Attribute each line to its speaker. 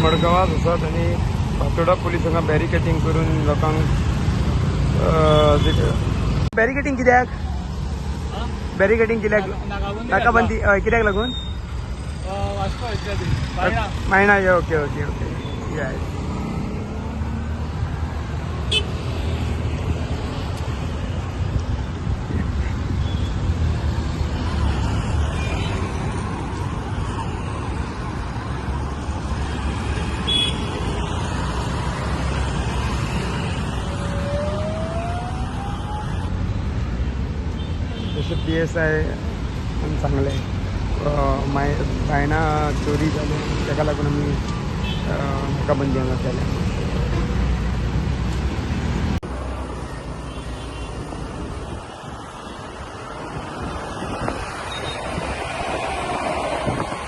Speaker 1: मडगांवाच आसात आनी फातोडा पुलीस हांगा बॅरिकेटींग करून लोकांक बॅरिकेटींग कित्याक? बॅरिकेटींग कित्याक? नाकाबंदी हय कित्याक लागून? मायणा. Okay okay okay. Yes. जशें PSI सांगलें, मायणा चोरी जाली, ताका लागून आमी नाकाबंदी हांगा केल्या.